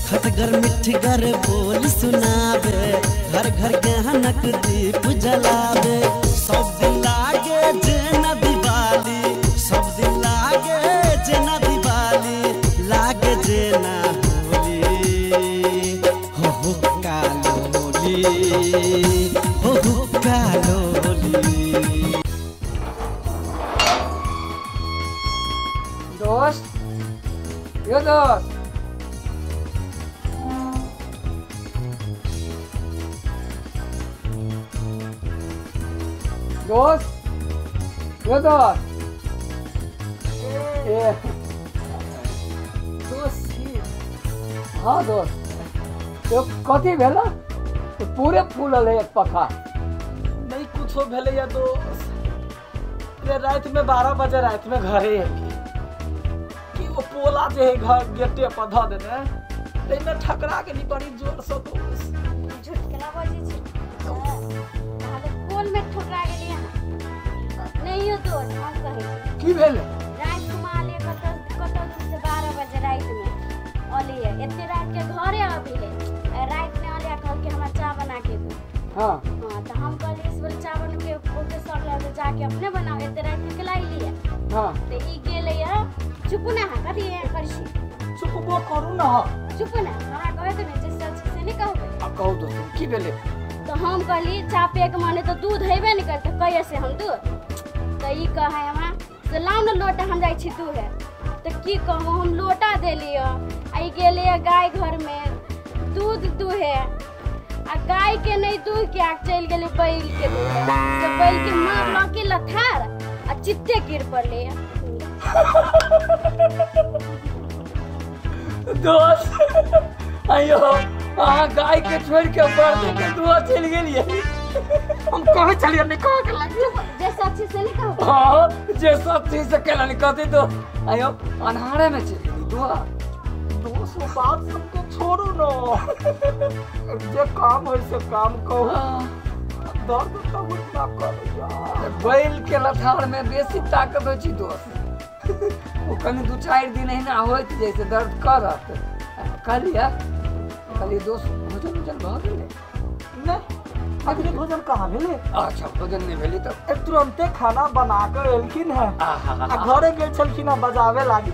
खटगर मिठगर बोल सुनावे, घर घर गहनक दीप जलावे। सब दिन लागे जेना दिवाली, सब दिन लागे जेना दिवाली, लागे जेना होली, हो हो कालो होली, हो हो कालो होली। दोस्त, यो दोस्त, दोस्त, यो दोस्त, ए दोस्त छी। हाँ दोस्त, तो कथी भेला? तो पूरे फूलल है एक पखा। नहीं कुछो भेले या दोस्त, रे रात में 12 बजे रात में घरे एली कि वो पोला जे है घर गेटे पर धऽ देने, ताहिमे ठकरा गेली बड़ी जोर से दोस्त। झूठ केना बजै छी? अहाँ कोन में ठोकरा गेली अहाँ? नहीं यो दोस्त, हम कहै छी की भेलै? राति में आलिए कतऽ कतऽ दूर से 12 बजे राति में अलिए, एते राति के घरे अबिहे। राति में अलिए कहलकै हमरा चाह बना के दू। हाँ हाँ, तो हम कहलिए से बोले चाह बना के ओके शौक लागल जाके अपने बनाओ, एते राति के केला अइलिए। हाँ तो ई गेलै है, चुप ना है, कथी एहन करै छी? चुपबो करू ना। चुप ना, हमरा कहै के नहि जे सच से नहि कहबै। आ कहू दोस्त की भेलै? तो हम कहली चाह पिए के मन है तो दूध हेबे नहि करतै, कहिया से हम दूध? तो ई कहै हमरा से लाउ ने लोटा, हम जाइ छी दूहे। तो की कहू, हम लोटा देलियै आ ई गेलियै गाय घर में दूध दूहे, आ गाय के नहीं दूह के आ चलि गेलै बैल के दूहे। से बैल के मारलकै लथार आ चित्ते गिर पड़लै। दोस्त अयो, अहाँ गाय के छोड़ के बर्द के दूह चलि गेलियै। हम कहै छलियै नहि कहै के लागी जे सच से नहि कहबै। हाँ, जे सब चीज से केला नहीं कहते तो अयो अन्हारे में चलि गेली दूह। दोस्त वो बात सबके छोड़ू न, जे काम है से काम कहू, दर्द तब उतना करैया। बैल के लथार में बेसी ताकत होइ छै दोस्त, ओ कनि 2-4 दिन एहिना होइत जैसे दर्द करत। कहलियै कहलियै दोस्त भोजन उजन भऽ गेलै? नहि, अखनी भोजन कहाँ भेलै? अच्छा भोजन नहि भेलै तऽ तुरंते खाना बना कर एलखिन है, आ घरे गेल छलखिन है बजावे लागी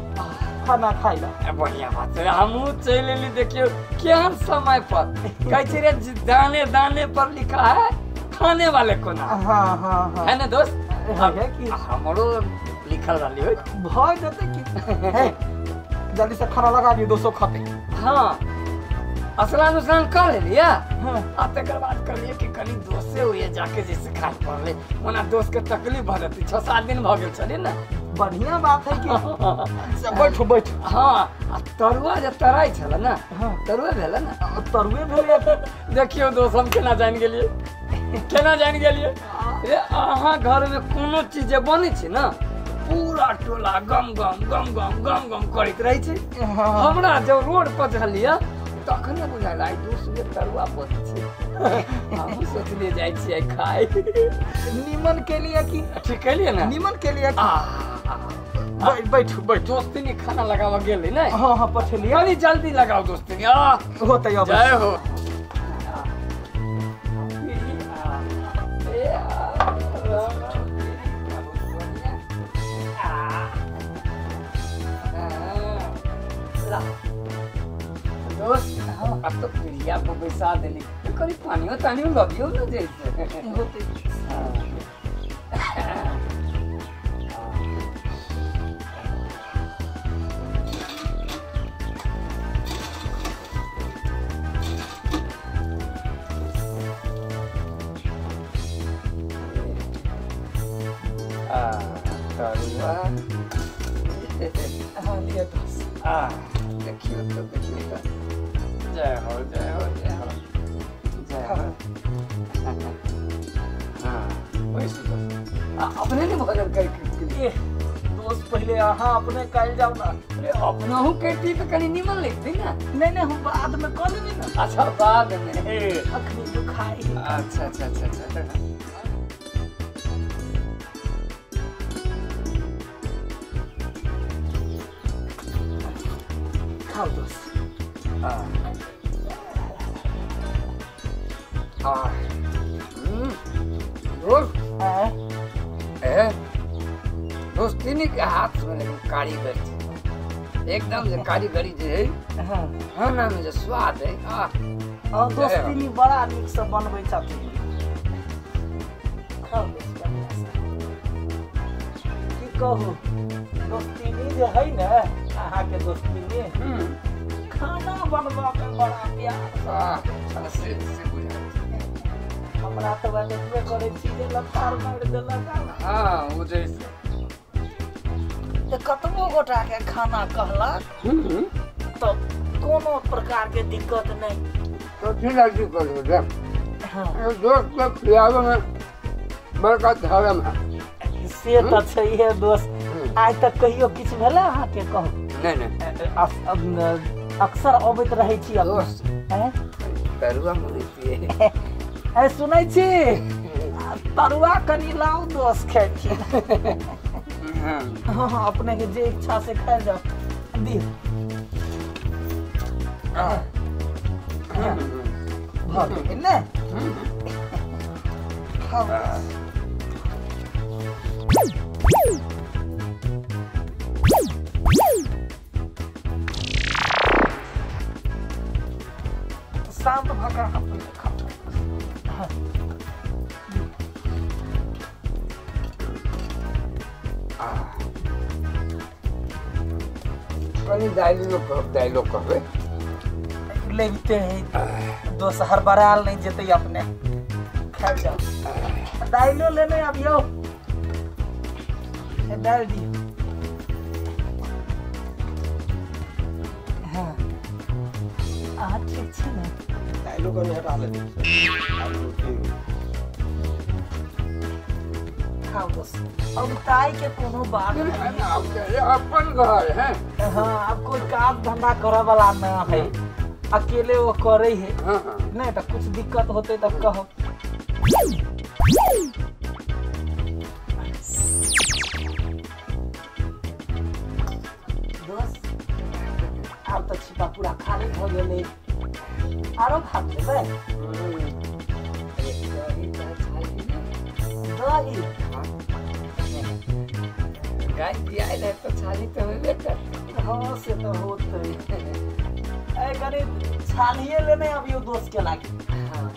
खाना खाइ ला। बढ़िया बात है, हमहूँ चलि एली। देखियौ केहन समय पर कहै छै रे, दाने दाने पर लिखा है खाने वाले को ना। हाँ हाँ हाँ, है ना दोस्त? है कि हमरो लिखल रहली होइत भऽ जेतै कि। हे जल्दी से खाना लगा दियौ दोस्तो खतै। हाँ स्नान उस्नान कर लेलियै। हाँ आ तकर बाद कहलियै कि कनि दोस्ते होइए जाके जैसे खाय पड़लै, ओना दोस्त के तकलीफ भऽ जेतै। 6-7 दिन भऽ गेल छलै ने। बढ़िया बात है कि बैठू बैठू। हाँ आ तरुआ जे तराइ छलै ने। हाँ तरुए भेलै ने? तरुए भेलै। देखियौ दोस्त हम केना जानि गेलियै, केना जानि गेलियै रे। अहाँ घरमे कोनो चीज जे बनै छै ने, पूरा टोला गम गम गम गम गम गम करैत रहै छै। हमरा जब रोड पर चलियै तखने बुझायल आइ दोस्त के तरुआ बनै छै। हमहूँ सोचलियै जाइ छियै खाय। निमन केलियै कि ठीक केलियै ने? निमन केलियै कि बैठू बैठू। दोस्तिनी खाना लगाबऽ गेलै ने? हाँ हाँ पठेलियै। कनि जल्दी लगाउ दोस्तिनी। आ होतै अब। जय हो। दोस्त अब तो पीढ़िया पर बैसा देली, कनि पानियो तानियो लगियो ने जैसे होतै। तरुआ हाँ लिअ दोस्त। आ देखियौ तो, देखियौ तो। जय हो जय हो जय हो जय हो। हाँ वैसे दोस्त अपने नहीं भोजन कर। ए दोस्त पहले अहाँ अपने कायल जाओ ना। अरे अपनहु कहती तो कनि निमन लगती ना। नहीं नहीं हम बाद में कऽ लेबै ना। अच्छा बाद में, अखनी तो खाइ। अच्छा अच्छा अच्छा अच्छा। खाओ दोस्त। दोस्त दोस्ती के हाथ में लेकिन कारीगर छै एकदम जे कारीगरी जे है खाना में जे स्वाद है। आ दोस्ती बड़ा नीक से बनबै छथिन। खाउ की कहू दोस्तीनी जे है ने अहाँके दोस्तीनी खाना बनबा के बड़ा प्यार से बुझाइ हमरा तऽ देखबे करै छी जे लतार मारि देलक। हाँ ओ जे तऽ कतबो गोटा के खाना कहलक तऽ कोनो प्रकार के दिक्कत नहीं। तो ठीक है दोस्त के खिलावे में बड़का धर्म है। से तऽ छैहे दोस्त। आइ तक कहियो किछु भेलै अहाँके कहू? नहीं नहीं अक्सर अबैत रहै छी दोस्त। तरुआ मंगैतियै। ए सुनै छी तरुआ कनि लाउ दोस्त खाइ छी। हाँ हाँ अपने के जे इच्छा से खाइ जाओ दियौ। भऽ गेलै ने? खाउ। शांत भऽ कऽ अहाँ पहिले खाउ। कनि दालियो कहब दालियो कहबै लेबिते है दोस्त हड़बड़ायल नहीं जेतै अपने खाइ जाओ। दालियो लेने आबियौ दालि दियौ। हाँ अहाँ ठीक छी ने? दालियो कनि हटा लेबै। खाउ दोस्त अब ताई के कोनो बात नहीं। अपन घर है। हाँ अब कोई काम धंधा करे वाला ना है अकेले वो करे है। नहीं तो कुछ दिक्कत होते तब कहो। दोस्त आब तो छिपा पूरा खाली हो गेलै। आरो भात लेबै? दही गाय दियाइल है तो छाली तो होबे करतै। हाँ से तो होतै। ए कनि छालिए लेने अबियौ दोस्त के लागी। हाँ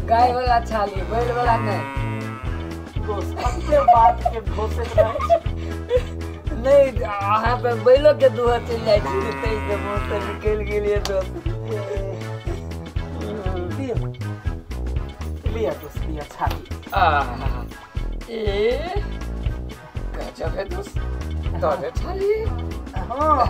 गाय वाला छाली बैल वाला नहीं। दोस्त कते बात के घोषित रहै नहीं अहाँ पे बैलो के दूह चलि जाइ छी तै से मुँह से निकलि गेलियै दोस्त। लिअ लिअ दोस्त लिअ छाली। ए गजब है दोस्त तोरे छाली। हाँ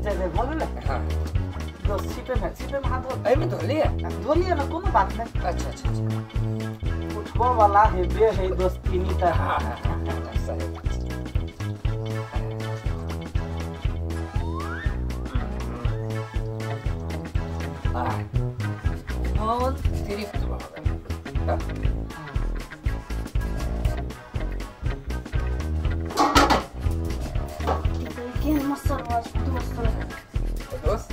जय जय भऽ गेलै? हाँ दोस्त छिपेमे छिपेमे हाथ धो। एहिमे धो लिअ? धो लिअ ने कोनो बात नहि। अच्छा अच्छा अच्छा उठबो वाला हेबे है दोस्तीनी तऽ। हाँ सही बात। मन तृप्त भऽ गेल। दोस्त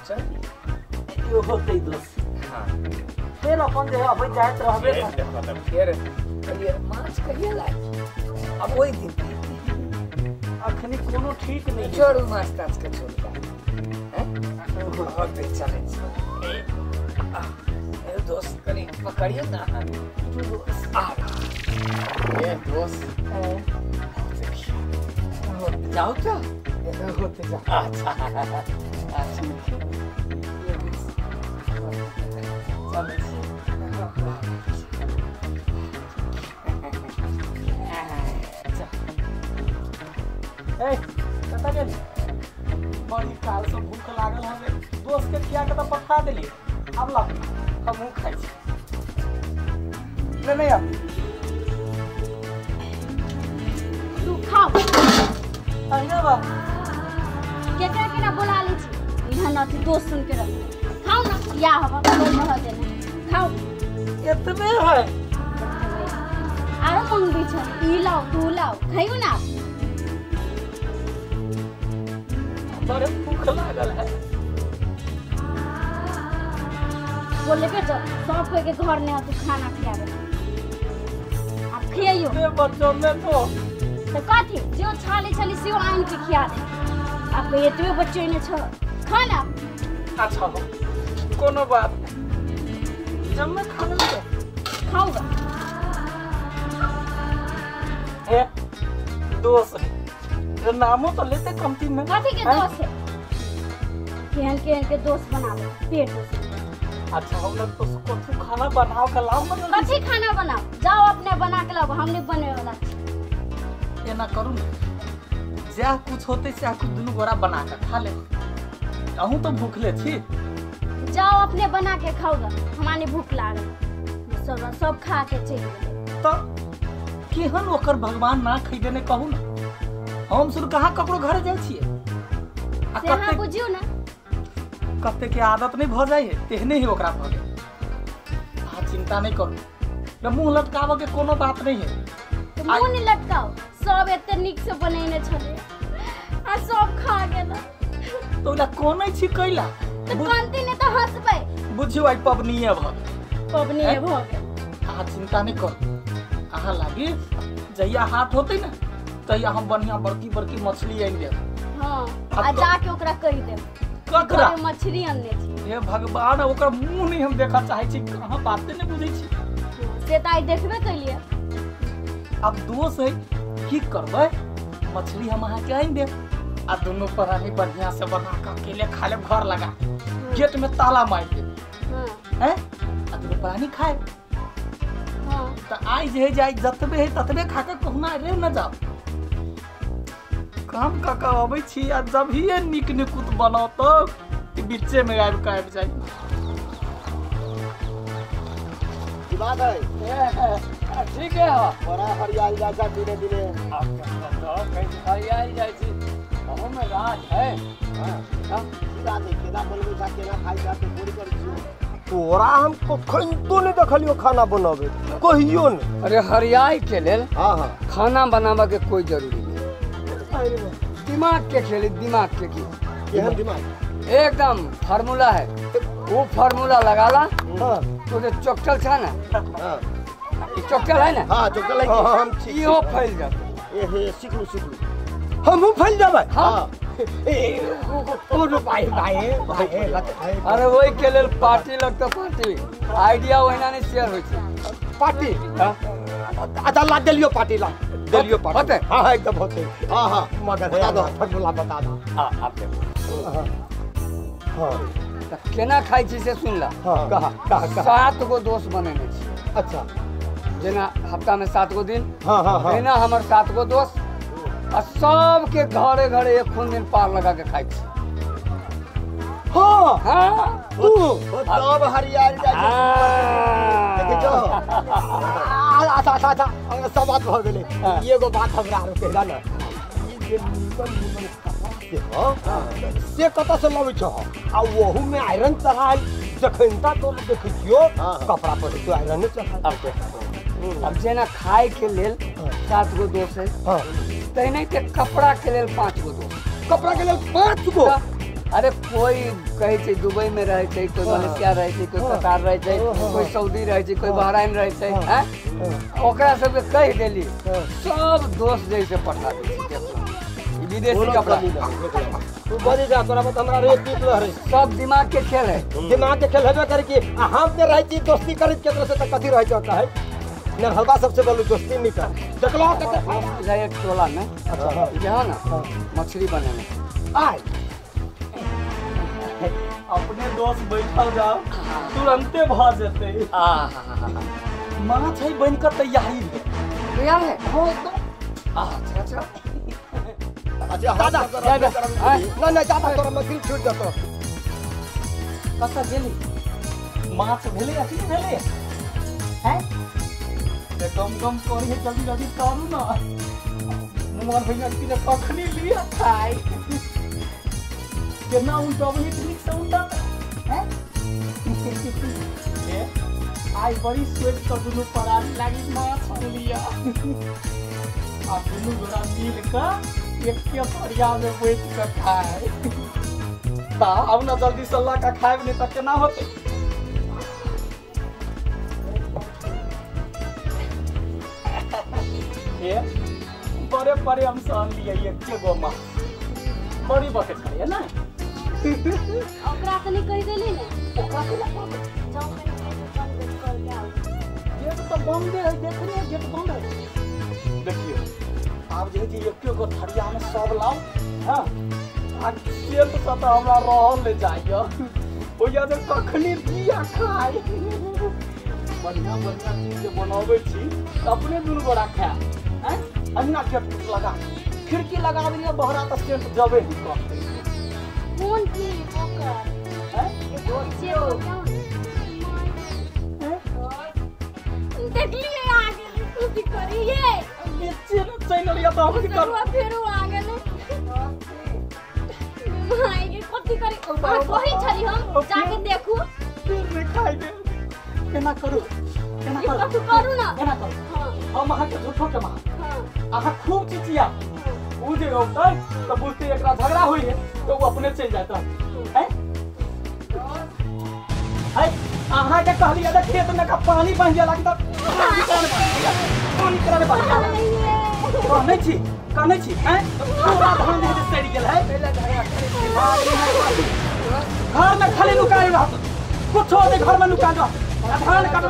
चल यो होतै दोस्त। हाँ फेर अपन जे अबै जाइत रहबे फेर कहलियै माछ कहिया लाग अब ओहि दिन अखनी कोनो ठीक नहीं। छोड़ू माछ ताछ के छोड़ू होतै चलै छी। दोस्त कनि पकड़ियौ ने ए दोस्त जाउ तऽ होते जाउ। अच्छा अच्छा चलै छी। ए कतऽ गेली? बड़ी काल से भूख लागल हवे दोस्त के खिया के तऽ पठा देली। अब ला हमहूँ खाइ छी। ले नहीं आब तू खाओ। अरे बा केकरा केना बोला लै छी इहाँ न दोस्त सुन के रख खाओ ना या हवा बोल रह देना खाओ एतबे है आरो मंगबी छ ई लाओ तू लाओ खाइयो ना बड़े भूख लागल है बोले के सब कोई के घर ने तू खाना खियाबे आप खियाइयो बे बच्चों में तो कथी जो छाले छली से आन के खिया दे आप एतबे बच्चे ने छ खाना अच्छा हो कोनो बात जब मैं खाना ले खाऊंगा ए दोस्त है नामो तो लेते कमती में कथी के दोस्त है केहन केहन के दोस्त बनावे पेट दोस्त अच्छा हम लोग तो कथू खाना बनाओ के लाओ मतलब कथी खाना बनाओ जाओ अपने बना के लाओ हमने बने वाला एना करू ना जा कुछ होते से कुछ दुनू गोरा बना के खा ले अहूँ तो भूखले छी जाओ अपने बना के खाओगा हमारे भूख लागल सब सब खा के चल गेलै तो केहन ओकर भगवान ना खैदे ने कहू ना हम सुन कहाँ ककरो घर जाइ छियै से अहाँ बुझियो ना कते के आदत नहीं भ जाइ है तेहने ही ओकरा भ गेल अहाँ चिंता नहीं करू न मुंह लटकाबऽ के कोनो बात नहीं है तो मुंह नहीं लटकाओ सब एते नीक से बनेने छले आ सब खा गेल तो ओला कोनै छी कैला तो कांति ने तो हंसबै बुझियो आई पबनीए भ पबनीए भ गेल अहाँ चिंता नहीं करू अहाँ लागी जहिया हाथ होते ना तहिया हम बढ़िया बड़की बड़की मछली आनि देब हां आ जाके ओकरा कहि देब ककरा मछली अनने छी हे भगवान ओकर मुंह नहीं हम देखा चाहे छी कहां बाते नहीं बुझै छी से त आई देखबे कलिए अब दोस्त है की करबै मछली हम अहाँ के आनि देब आ दुनू प्राणी बढ़िया से बना के अकेले खा लेब घर लगा गेट में ताला मार देब हां हैं आ दुनू प्राणी खाए हां त आई जे जाय जतबे है ततबे खा के कहुना रे न जाओ काम काका अबै छी आ जब ही निक निकुत बनाओ तो बीचे में आबि के आबि जाय की बात है ठीक है बड़ा हरियाली जाइ छै धीरे धीरे हरियाली जाइ छै अहू में राज है हां की बात है केना बनबै छै केना खाइ छै तो पूरी करै छियो तोरा हम कखनो नहीं देखलियो खाना बनाबे कहियो नहीं अरे हरियाई के लेल हां हां खाना बनाबे के कोई जरूरी नहीं दिमाग के खेल दिमाग के की केहन दिमाग एकदम फार्मूला है वो फार्मूला लगाला हां तो जे चोकटल छ ना हां ई चोकटल है ना हां चोकटल है हम इहो फैल जात ए हे सीखलू सीखलू हमहू फैल जाबै हां ए कोनो भाई भाई भाई अरे ओइ के लेल पार्टी लगता पार्टी आइडिया ओहिना नहीं शेयर होय छै पार्टी हां अच्छा ला देलियो पार्टी ला देलियो पार्टी होते हां हां एकदम होते हां हां मगर बता दो फार्मूला बता दो हां आप देखो हां हां त केना खाइ छी से सुन ला हां कहा कहा 7 गो दोस्त बनेने छी अच्छा जेना हफ्ता में 7 गो दिन हां हां हां एना हमर 7 गो दोस्त आ सब के घरे घरे एक खून दिन पार लगा के खाइ छी हां हां तू तब हरियाली जाइ छै देखै छो अच्छा अच्छा अच्छा सब बात भ गेलै एगो बात हमरा आरो कहला ना ई जे निमन निमन कपड़ा से हो से कतऽ से लबै छह आ ओहू में आयरन चढ़ायल जखनता तो देखै छियो कपड़ा पर तो आयरन चढ़ायल अब अब जेना खाए के लेल 7 गो दोस्त है हां तहिने के कपड़ा के लेल 5 गो दोस्त कपड़ा के लेल 5 गो अरे कोई कहै छै दुबई में रहै छै कोई मलेशिया रहै छै कोई कतार रहै छै कोई सऊदी रहै छै कोई बहराइन रहै छै हैं ओकरा सबके कहि देली सब दोस्त जैसे पठा दै छै विदेशी कपड़ा तू बजे जा तोरा मत हमरा रे पीट रहे सब दिमाग के खेल है दिमाग के खेल हेबे करे कि हम जे रहै छी दोस्ती करैत केकरो से त कथी रहै छै कहै नरहलबा सबसे बोलू दोस्ती नहीं कर देखलो कते जाय एक टोला में अच्छा यहाँ ना मछली बनेने आय अपने दोस्त बैठल जाओ तुरंते भ जेतै माछ है बन के तैयारी है तैयार है हो तो अच्छा अच्छा अच्छा दादा ना ना दादा तोरा मछली छूट जतो कतऽ गेली माछ भेलै अथी भेलै हैं ते कम कम करी है जल्दी जल्दी करू ना मन होइया कि जे कखनी लिया खाइ केना उल्टबही ठीक से उल्टत हैं। ए आई बड़ी सोच के दुनू परानी लागी माछ लिया आ दुनू गोरा मिल के एक के थरिया में बैठ के खाए। ता अब ना जल्दी से ला के खाएब नहीं त केना होतै। ए बड़े बड़े हम सन लिए एक गो माछ बड़ी बके छलिए ना। ओकरा त नहीं कहि देली ने ओकरा केना कहबै जाऊ कनी गेट बंद कर के आउ। गेट तो बंद है देख रहे हैं गेट बंद है। देखियो आब जे छै एक गो थरिया में सब लाओ। हां आ खेत से त हमरा रहल ले जाइयो ओया जे कखनी दिया खाइ। बढ़िया बढ़िया चीज जे बनाबै छी त अपने दुनू गोरा खाए हैं। अन्ना गेट लगा खिड़की लगा दिया बहरा त सेंट जबे ही करतै। कोन की ओकर हैं जे देखलिए आ गेल की करिए बेचे न चैनल या त हम की कर फेरो आ गेल माय के कथि करी कहै छली हम जाके देखू फिर नहीं खाइ दे। केना करू केना करू कथु करू ना केना करू। हां हम अहाँ के झूठो के मार हां अहाँ खूब चिचिया उ जे औतै त बुझते एकरा झगड़ा होई है तो वो अपने चल जाता है। है अहाँ के कहली अरे खेत में का पानी बह गेला कि त पानी कराने बह गेला। कहनै छी हैं पूरा धान जे सड़ि गेल है। घर में खाली नुकायल रहत कुछो नहीं घर में नुकायल रहत धान काट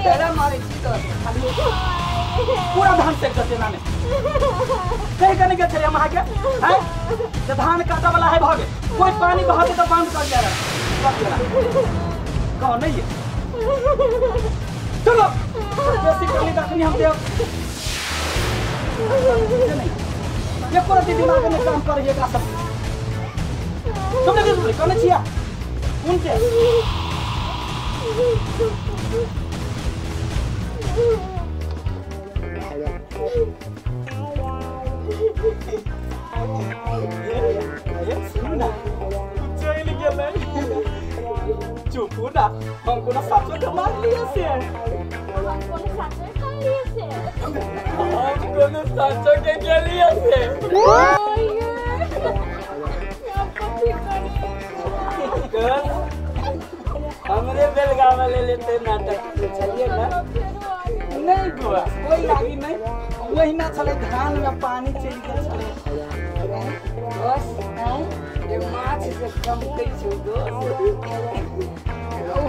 तेरा मारे छी तो खाली पूरा धान सड़ि जेतै नाने कहि के नहीं गेल छलियै हम अहाँके हैं जे धान काटऽ वाला है भऽ गेल कोई पानी बहतै तऽ बंद कर दिया कह नहीं है। चलो बेसी करनी तखनी हम देव नहीं एको रत्ती दिमाग में काम करे एकरा सब तुमने की बोले कहने छिया उनके ये सुनू ना चलि गेलै चुप ना हम कोनो साचो के मार लिया से हम कोनो साचो के लिए से हम कोनो साचो के गेलिए से। हमरे बेलगावा ले लेते नाटक चलिए ना। नहीं गोवा कोई लागी नहीं वही ना छले धान में पानी चलि गेल छले बस ये माछ से कम कै छौ दोस्त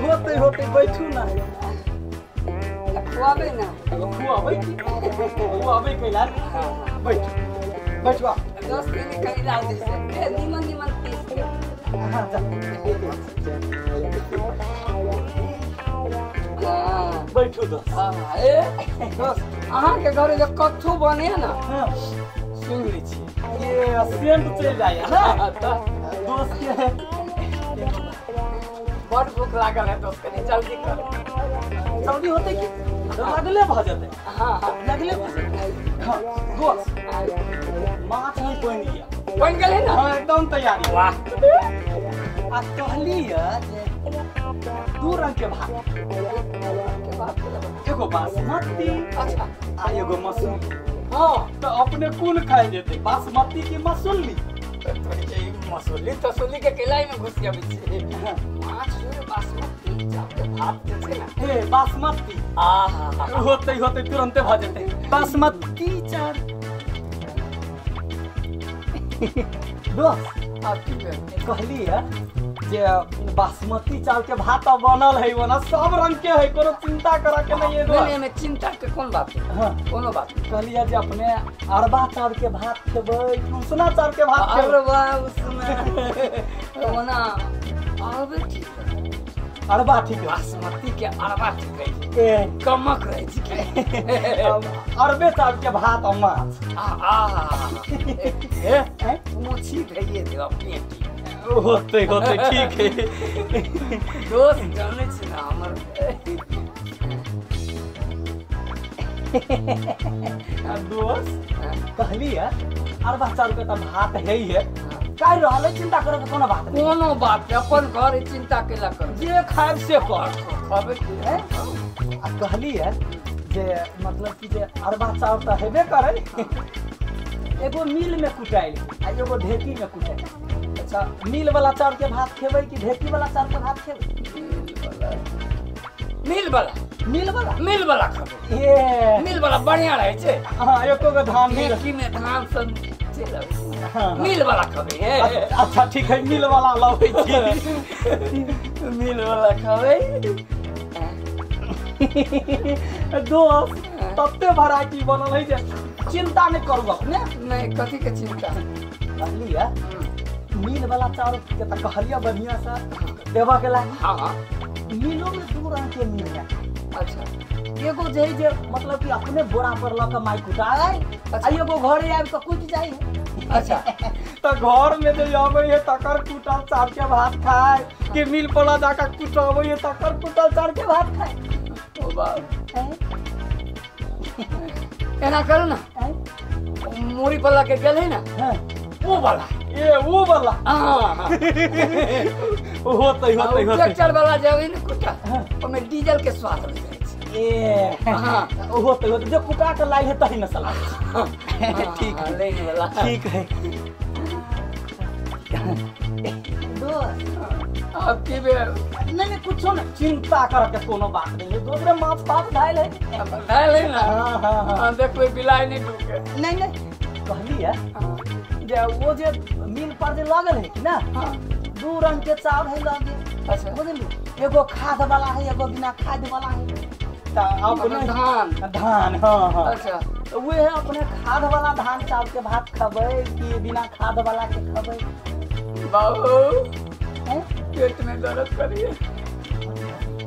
होते होते बैठू ना खुआबे ना खुआबै की खुआबै कैला बैठ बैठवा दोस्त के कैला दे से ए निमन निमन पीस के। हां जा बैठू दोस्त। हां ए दोस्त अहाँ के घरे जे कथू बने ना हां सुन लै छी ये सेंट चलि जाइए ना दोस्त के बड़ भूख लागल है दोस्त कनी जल्दी कर जल्दी होते की लगले भऽ जेतै। हां हां लगले भऽ जेतै। हां दोस्त माछ नहीं बनि गेल बनि गेलै ना। हां एकदम तैयारी वाह। आ कहली जे दू रंग के भात एगो बासमती अच्छा आ एगो मसूरी। हां तो अपने कोन खाइ जेतै बासमती की मसूरी? मसूरी तसूली के केलाई में घुस जाबै छै। माछ जोरे बासमती चावल के भात जे छै ना ए बासमती आहा होतै होतै तुरंते भ जेतै बासमती चार दोस्त आ की भेल कहली है जे बासमती चावल के भात बनल है ओना सब रंग के है कोनो चिंता करे के नहीं है। नहीं नहीं चिंता के कोन बात है। हां कोनो बात कहली है जे अपने अरबा चावल के भात खेबै कि उसना चावल के भात खेबै? अरबा उसना ओना अरबे ठीक है अरबा ठीक है बासमती के अरबा ठीक है ए कमक रहे छै अरबे चावल के भात आ माछ आ आ ए मोछी भइए देब अपने की होते होते ठीक है। दोस्त जानै छी ना हमर दोस्त कहली है अरबा चाउर के त भात है ही है काहे रहले चिंता करे के कोनो बात नहीं कोनो बात नहीं अपन घर है चिंता केला कर जे खाएब से कर खाबे की है। आ कहली है जे मतलब कि जे अरबा चाउर त हेबे करे एगो मिल में कुटाइल आ एगो ढेकी में कुटाइल। अच्छा मिल वाला चाउर के भात खेबै कि ढेकी वाला चाउर के भात खेबै? मिल वाला मिल वाला मिल वाला खेबै ए मिल वाला बढ़िया रहे छै। हां एको गो धान नहीं ढेकी में धान सब चलि आबै छै। मिल वाला खेबै। अच्छा ठीक है मिल वाला लबै छी मिल वाला खेबै। दोस्त तते वैरायटी बनल है जे चिंता नहीं करू अपने। नहीं कथी के चिंता? कहली है मिल वाला चाउर के त कहलिया बढ़िया से देवा के लागी। हां मिलो में दू रंग के मिल है। अच्छा एगो जे है जे मतलब कि अपने बोरा पर ल के माई कुटाए आ एगो घरे आबि के कुटि जाय है। अच्छा त घर में जे आबै है तकर कुटल चाउर के भात खाए कि मिल पर जाके कुटाबै है तकर कुटल चाउर के भात खाए। ओ बाप एना करू ना मूड़ी पर लके गेल है ना वो वाला ए वो वाला। हां होतै होतै होतै ट्रैक्टर वाला जे है ना कुटा ओमे डीजल के स्वाद हो जाइ छै। ए हां होतै होतै जे कुटा के लाइ है तही न सलाह। ठीक है लाइन वाला ठीक है। दोस्त अब की भेल? नहीं नहीं कुछो ना चिंता कर के कोनो बात नहीं है। दोसरे माछ भात धायल है धायल है ना। हां हां हां देखबै बिलाई नहीं डूबे। नहीं नहीं कहली है जे वो जे मिल पर जे लागल है कि ना दू रंग के चाउर है लगे। अच्छा बुझली एगो खाद वाला है एगो बिना खाद वाला है। त अपने धान धान हां हां। अच्छा तो वे है अपने खाद वाला धान चाउर के भात खबै कि बिना खाद वाला के खबै? बाबू पेट में दर्द करिए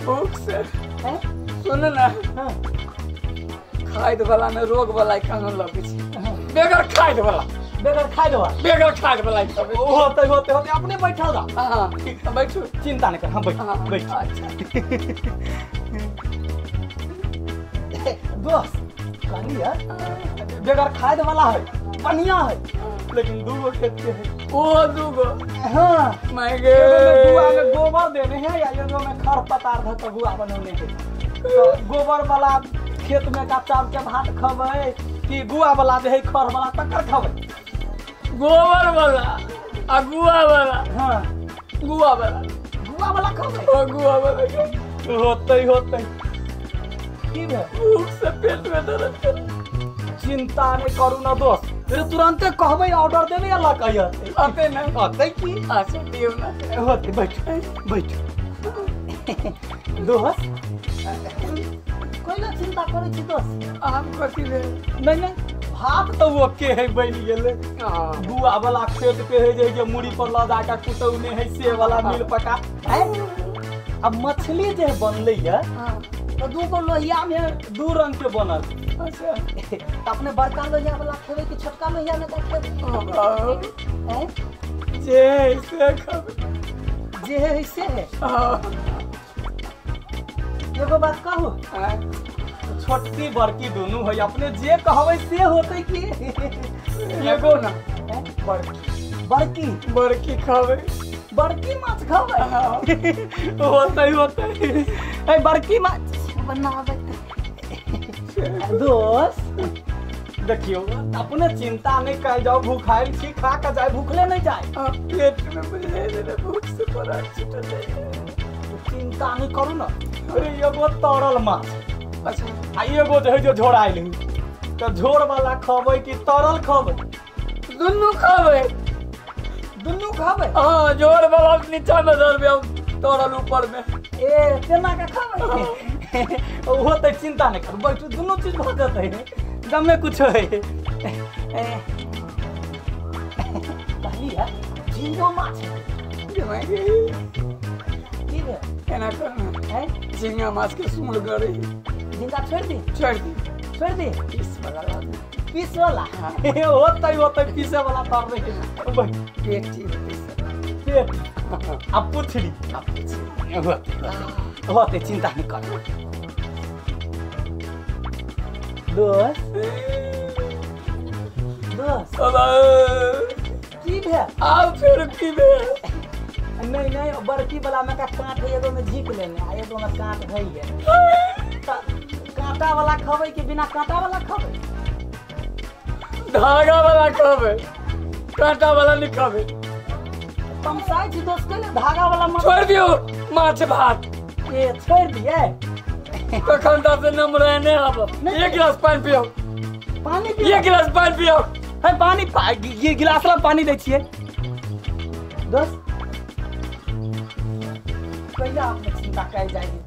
भूख से। सुन ना खाद वाला में रोग वाला खाना लगे छै बगैर खाद वाला बगैर खाद वाला बगैर खाद वाला खबै। होते होते होते अपने बैठल रह। हां बैठू चिंता नहीं कर। हां बैठ बैठ। अच्छा दोस्त कहली है बगैर खाद वाला है बढ़िया है लेकिन दू गो खेत के है। ओ दू गो? हां मैं गे गुआ में गोबर देने है या एगो में खर पतार ध के गुआ बनौने है। तो गोबर वाला खेत में का चाउर के भात खबै कि गुआ वाला जे है खर वाला तकर खबै? गोबर वाला आ गुआ वाला। हां गुआ वाला गुआ वाला खबै। ओ गुआ वाला होतै होतै की भेल? भूख से पेट में दर्द करे। चिंता नहीं करू ना दोस्त रे तुरंते कहबै ऑर्डर देबै या लक आते आते ना आते की। अच्छा दियौ ना होते बैठ बैठ। दोस्त कोई ना चिंता करै छी दोस्त। हम कथी भेल? नहीं नहीं भात तो ओके है बनि गेलै। गुआ वाला खेत के है जे मूड़ी पर ल जाके कुटौने है से वाला मिल पका है। अब मछली जे बनलै है तो दू गो लोहिया में दू रंग के बनल। अच्छा त अपने बड़का लोहिया वाला खेबै कि छोटका लोहिया में खेबै? जे से खेबै जे है से है। एगो बात कहू छोटकी बड़की दोनों है अपने जे कहबै से होतै कि एगो ना बड़की बड़की बड़की खाबै बड़की माछ खाबै। होतै होतै ए बड़की माछ बनाबै। दोस्त देखियो अपने चिंता नहीं कर जाओ भूखाइल छी खा के जाए भूखले नहीं जाए। पेट में बुझले रे भूख से परान छूटल जाए। चिंता नहीं करू ना। अरे एगो तरल माछ। अच्छा आ एगो जे है जो झोराइल है तो झोर वाला खबै कि तरल खबै? दुनू खबै दुनू खबै। हां झोर वाला नीचा में धरबै तरल ऊपर में। ए तेना के खबै होतै चिंता नहीं करू बैठू दुनू चीज भऽ जेतै दमे कुछ है। कहली है झिंगो माछ की भेल? एना कर है झिंगा माछ के सूंड गरे झिंगा छोड़ दी छोड़ दी छोड़ दी पीस वाला पीस वाला होतै होतै पीसे वाला तर रहे पेटी पीस पेट अब पुछड़ी अब पुछड़ी होतै होतै चिंता नहीं कर। दोस्त दोस्त की भेल? आब फेर की भेल? नहीं नहीं बड़की वाला में का कांट है, एगो में झीक लेने आ एगो में कांट है। कांटा वाला खबै कि बिना कांटा वाला खबै? धागा वाला खबै, कांटा वाला नहीं खबै। तमसाइ छी दोस्त के धागा वाला मत छोड़ दियो। माछ भात ए छोड़ दिए तखन त से नम्बर ने आब। एक गिलास पानी पियो, पानी पियो, एक गिलास पानी पियो। है पानी ये गिलास ला पानी दै छियै दोस्त। कहिया अपने चिंता कयल जाइए,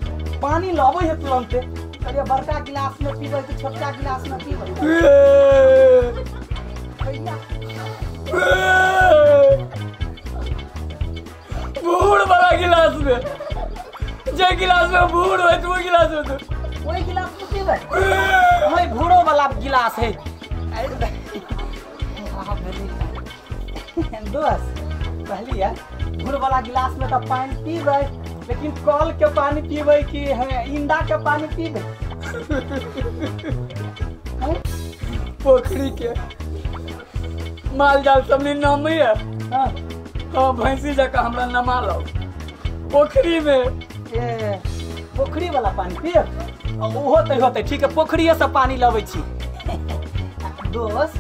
पानी लाबै है तुरंते। अरे बड़का गिलास में पीबै कि छोटका गिलास में पीबै? कहिया बूढ़ वाला गिलास में, जे गिलास में बूढ़ होय तो वो गिलास में तो वही गिलास में पीबै। है भूरो वाला गिलास है। दोस्त कहली है भूर वाला गिलास में तो पानी पीबै, लेकिन कल के पानी पीबै कि है इंदा के पानी पीबै? पोखरी के माल जाल सब नाम है। हाँ हाँ, भैंसी जका हमरा नमा लो पोखरी में। ए पोखरी वाला पानी पिए होते होते ठीक है, पोखरिए से पानी लबै छी। दोस्त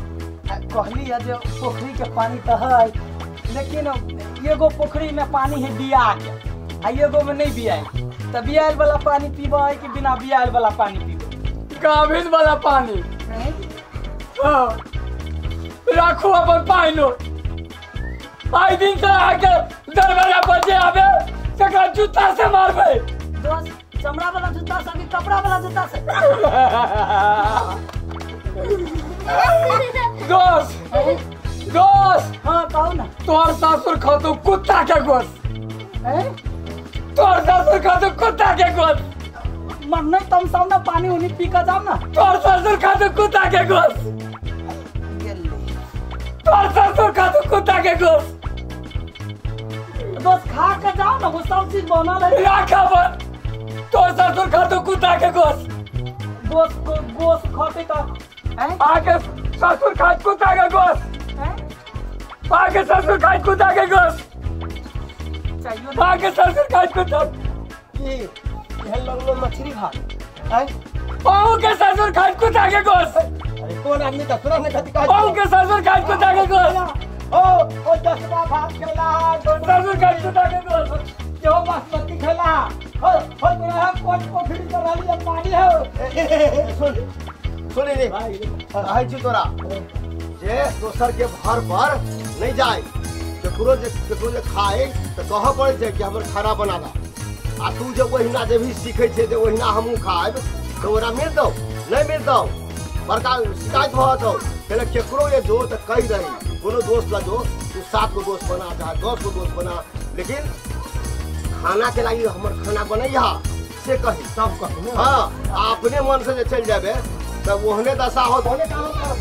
कहली है जे पोखरी के पानी तो है, लेकिन एगो पोखरी में पानी है बिया के आ एगो में नहीं बियाल, तो बियाल वाला पानी पीबै कि बिना बियाल वाला पानी पीबै? गाभिन वाला पानी। हाँ राखू अपन पाइनो। आई दिन से आके दरवाजा पर जे आवे तकरा जूता से मारबै। दोस्त चमड़ा वाला जूता से कि कपड़ा वाला जूता से? दोस्त दोस्त हाँ कहू ना। तोहर सासुर खातो कुत्ता के गोश्त। तोहर सासुर खातो कुत्ता के गोश्त। मन नहीं तमसाओ ना, पानी उनी पी के जाओ ना। तोहर सासुर खातो कुत्ता के गोश्त। तोहर सासुर खातो कुत्ता के गोश्त। दोस्त खा के जाओ ना, वो सब चीज बनल है। राखा बन। तोहर सासुर खातो कुत्ता के गोश्त। दोस्त गोश्त खाते तो आके ससुर खात कुत्ता के गोश्त। आके ससुर खात कुत्ता के गोश्त। आके ससुर खात कुत्ता की यह लगलो मछली भात। अहू के ससुर खात कुत्ता के गोश्त। अरे कौन आदमी त तुरंत नहीं खाती? अहू के ससुर खात कुत्ता के गोश्त। ओ ओ दसवा भात खेला, ससुर खात कुत्ता के गोश्त। जो बासमती खेला हो हो तोरा कोन पोखरी पर रहली पानी हो। सुन सुन रे कहै छी तोरा जे दोसर के घर पर नहीं जाए, केकरो जे खाए तो कह पड़ै छै कि हमर खाना बना दा। आ तू जे ओहिना जे भी सीखै छै जे ओहिना हमहूँ खायब तो ओकरा मिलतौ नहीं मिलतौ, बड़का शिकायत भऽ जेतौ। पहले केकरो जे जो तऽ कहि दही कोनो दोस्त ला जो तू 7 गो दोस्त बना चाहे 10 गो दोस्त बना, लेकिन खाना के लागि हमर खाना बनैहा से कही सब कही। हाँ अपने मन से जे चलि जेबै तब ओहने दशा होत। ओहने काम करब।